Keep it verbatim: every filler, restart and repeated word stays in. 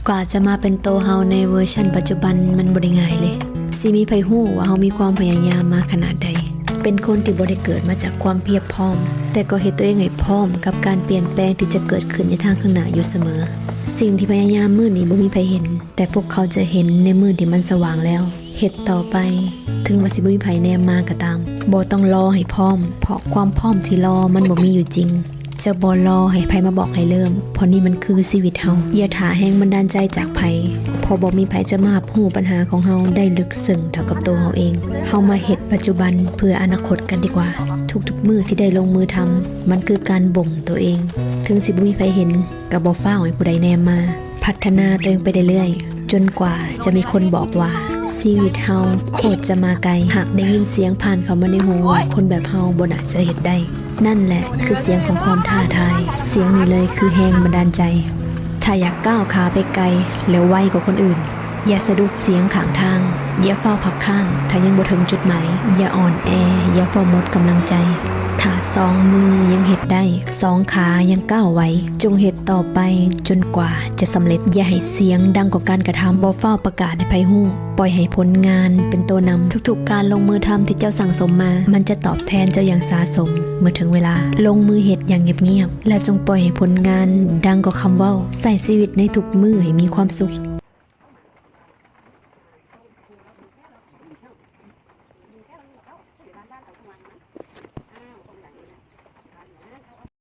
กว่าจะมาเป็นโตเฮาในเวอร์ชันปัจจุบันมันบ่ได้ง่ายเลย สิมีไผฮู้ว่าเฮามีความพยายามมาขนาดใด เป็นคนที่บ่ได้เกิดมาจากความเพียบพร้อม แต่ก็เฮ็ดตัวเองให้พร้อมกับการเปลี่ยนแปลงที่จะเกิดขึ้นในทางข้างหน้าอยู่เสมอ สิ่งที่พยายามมื้อนี้บ่มีไผเห็น แต่พวกเขาจะเห็นในมื้อที่มันสว่างแล้ว เฮ็ดต่อไป ถึงว่าสิบ่มีไผแนมมาก็ตาม บ่ต้องรอให้พร้อม เพราะความพร้อมที่รอมันบ่มีอยู่จริง จะบ่รอให้ไผมาบอกให้เริ่ม เพราะนี่มันคือชีวิตเฮา อย่าถ่าแรงบันดาลใจจากไผ เพราะบ่มีไผจะมารับรู้ปัญหาของเฮาได้ลึกซึ้งเท่ากับตัวเฮาเอง เฮามาเฮ็ดปัจจุบันเพื่ออนาคตกันดีกว่า ทุกๆมื้อที่ได้ลงมือทำ มันคือการบ่มตัวเอง ถึงสิบ่มีไผเห็น ก็บ่ฟ้าวให้ผู้ใดแนมมา พัฒนาตัวเองไปเรื่อยๆ จนกว่าจะมีคนบอกว่า ชีวิตเฮาโคตรจะมาไกล หากได้ยินเสียงผ่านเข้ามาในหูว่าคนแบบเฮาบ่น่าจะเฮ็ดได้ นั่นแหละคือเสียงของความท้าทาย เสียงนี้เลยคือแรงบันดาลใจ ถ้าอยากก้าวขาไปไกล แล้วไวกว่าคนอื่น อย่าสะดุดเสียงข้างทาง อย่าฟ้าวพักค้าง ถ้ายังบ่ถึงจุดหมาย อย่าอ่อนแอ อย่าฟ้าวหมดกำลังใจ ถ้าสองมือยังเฮ็ดได้ สองขายังก้าวไหว จงเฮ็ดต่อไปจนกว่าจะสำเร็จ อย่าให้เสียงดังกว่าการกระทำ บ่ฟ้าวประกาศให้ไผฮู้ ปล่อยให้ผลงานเป็นตัวนำ ทุกๆการลงมือทำที่เจ้าสั่งสมมา มันจะตอบแทนเจ้าอย่างสาสม เมื่อถึงเวลา ลงมือเฮ็ดอย่างเงียบๆ และจงปล่อยให้ผลงานดังกว่าคำเว้า ใช้ชีวิตในทุกมื้อให้มีความสุข